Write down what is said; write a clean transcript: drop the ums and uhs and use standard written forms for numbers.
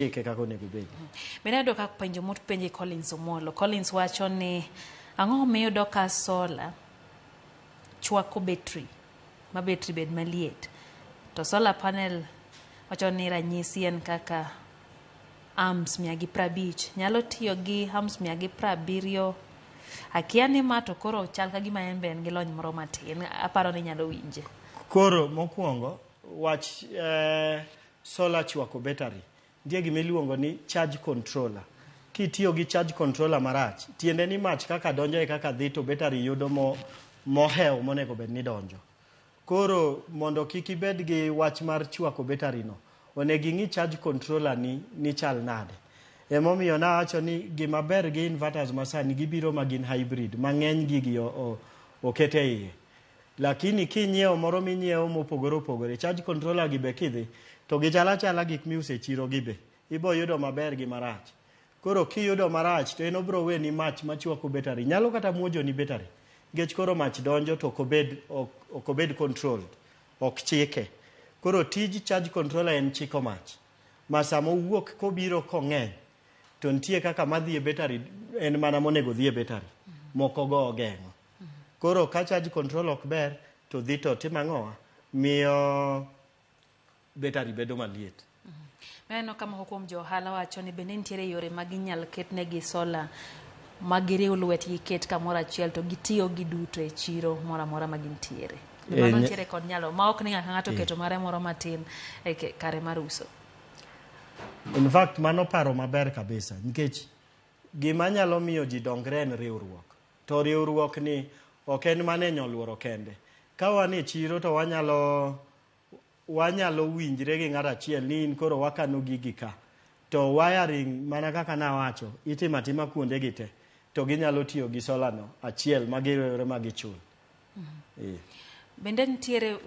Chike kaka onego obed. Bende ayudo ka penjo mopenji Collins Omolo. Collins wacho ni ang'o miyudo ka solar chwako betri ma betri bed maliet to solar panel wacho ni ranyisi en kaka amps 150 nyalo tiyo gi amps 170. Akia ni ma to koro chal ka gima en be en gi lony moro matin, aparo ni inyalo winje. Koro mokwongo wach solar chwako battery, nitie gima iluongo ni charge controller. Kitiyo gi charge controller marach, tiende ni mach kaka donjo e kaka dhi to battery yudo mo mohewo monego bed ni donjo. Koro mondo kik ibed gi wach mar chwako battery no, onego ing'i charge controller ni chal nade. Emomiyo nawacho ni gima ber gi inverters masani, gibiro ma gin hybrid mang'eny, gigi oket e iye. Lakini kinyiewo moro minyiewo mopogore opogore, charge controller gi be kidhi to gichal achala gik miuso e chiro gi be ibo yudo maber gi marach. Koro kiyudo marach to en obro weni mach machwako battery, nyalo kata muojoni battery nikech koro mach donjo to ok obed controlled, ok chike. Koro tij charge controller en chiko mach ma sama owuok kobiro kong'eny to nitie kaka madhi e battery, en mana monego dhi e battery, moko go ogeng'o. Koro ka charge control ok ber to dhi to timo ang'owa, miyo battery bedo maliet. Aneno ka moko kuom jo ohala wacho ni bende nitiere yore ma ginyal ketnegi solar ma giriw lwetgi ket kamoro achiel to gitiyo giduto e chiro moro amora ma gintiere. Be mano nitiere kod nyalo ma ok ni ng'ato ka ng'ato oketo mare moro matin e kare mar uso? In fact, mano paro maber kabisa, nikech gima nyalo miyo ji dongre en riwruok. To riwruok ni ok en mana e nyoluoro kende. Ka wan e chiro to wanyalo winjre gi ng'ato achiel ni in koro wakano gigi ka to wiring mana kaka nawacho itimo atima kuonde gi te to ginyalo tiyo gi solar no achiel ma giriwre ma gichul. Bende nitiere